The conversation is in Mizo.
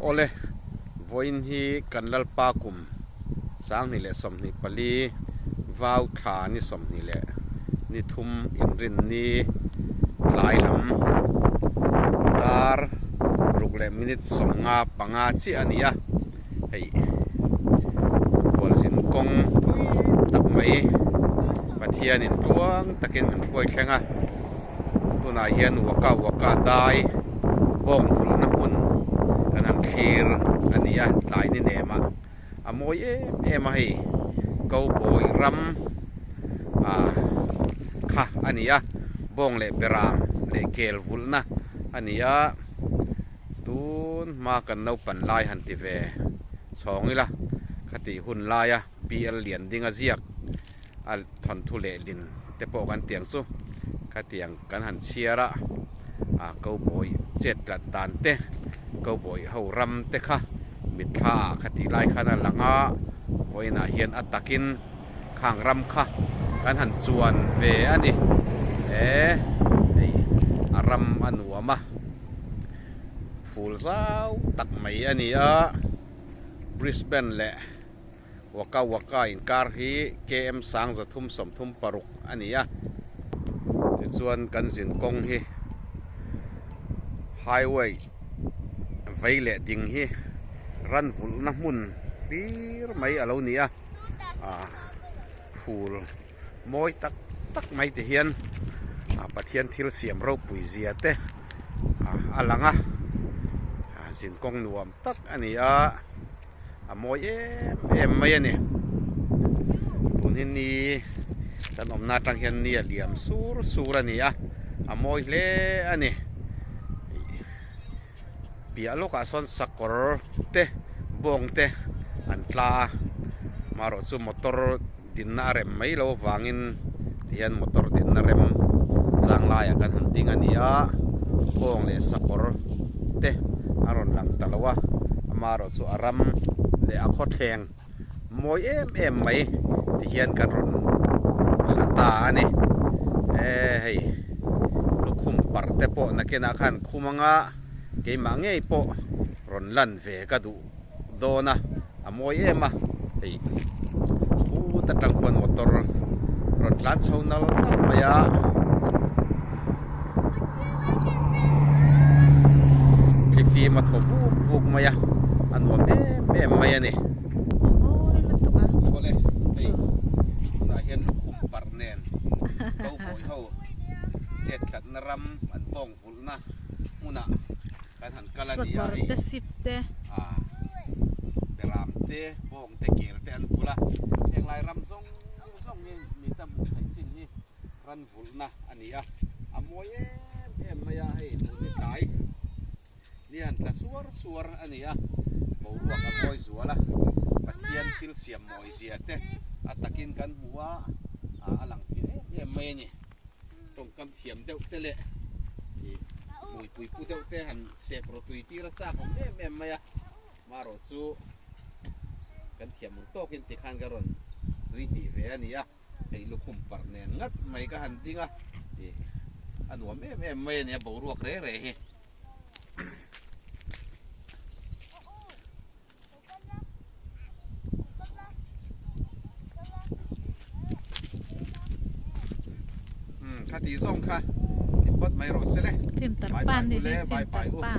Awle, vawiin hi kan Lalpa kum 2024 vau thla ni 23 inrinni tlai lam dar ruk leh minute 55 chiah a ni a, hei khualzin kawng thui tak mai Pathianin tluang takin min hruai thleng a. Tunah hian Waka Waka dai bawng vulhna hmun kan han thlir a ni a, tlai ni nem ah a mawi em em a hei Cowboy ram ah kha a ni a, bawng leh beram leh kel vulhna a ni a, tun hma kan naupan lai han ti ve chhawng ila khatih hun laia PL Liandinga ziak. a thawnthu lehlin te pawh kan tiang chu khatiang kan han chhiar a ah cowboy chet tlat dan te cowboy ho ram te kha mitthla ah khatih lai khan a lang a vawiinah hian a takin khang ram kha kan han chuan ve a ni he hei a ram a nuam a phul zau tak mai a ni a Brisbane leh. Waka Waka inkar hi KM 336 a ni a, tichuan kan zin kawng hi highway vei leh ding hi ran vulhna hmun hlir mai a lo ni a, ah phul mawi tak tak mai ti hian ah Pathian thil siam ropui zia te ah a lang a, ah zin kawng nuam tak a ni a. A mawi em em mai a ni. Tun hi ni kan awmna atang hian ni a liam sur sur a ni a, a mawi hle a ni. Piah lawkah sawn sakawr te bawng te an tla a, marawh chu motor dinna a rem mai lo avangin tihian motor dinna rem chang laiah kan han ding a ni a, bawng leh sakawr te a rawn lang ta lo a, amaherawh chu a ram leh a khawthleng mawi em em mai tihian kan rawn la ta a ni. Eee hei lukhum parh te pawh nakinah khan khum anga keimah ngei pawh rawn lan ve ka duh. dawn a a mawi em a hei phut atang khuan motor rawn tlan chho nal nal mai a thlifim a thaw vuk vuk mai a a nuam em em mai a ni. Awle hei tunah hian lukhum parh nen cowboy ho chet tlatna ram an bawng vulhna hmunah kan han kal a ni a hei Sakawr te sip te. Ah beram te bawng te kel te an vulh a heng lai ram zawng zawng hi mi ta hmuh theih chin hi ran vulhna a ni a a mawi em em mai a hei tun hi tlai ni han tla suar suar a ni a boruak a mawi zual a Pathian thil siam mawi zia te a takin kan hmu a ah a lang fiah em em mai a ni. Tawngkam thiam deuh te leh ih hmuipui pu deuh te han sep rawtui tir a chak awm em em mai a, marawh chu kan thiam ang tawkin tikhan ka rawn tui hnih ve a ni a, hei lukhum parh nen ngat mai ka han ding a, ih a nuam em em mai a nia boruak reng reng hi. Kha ti zawng kha ni phawt mai rawh se le. Fim tar pa ni hi fim tar pa.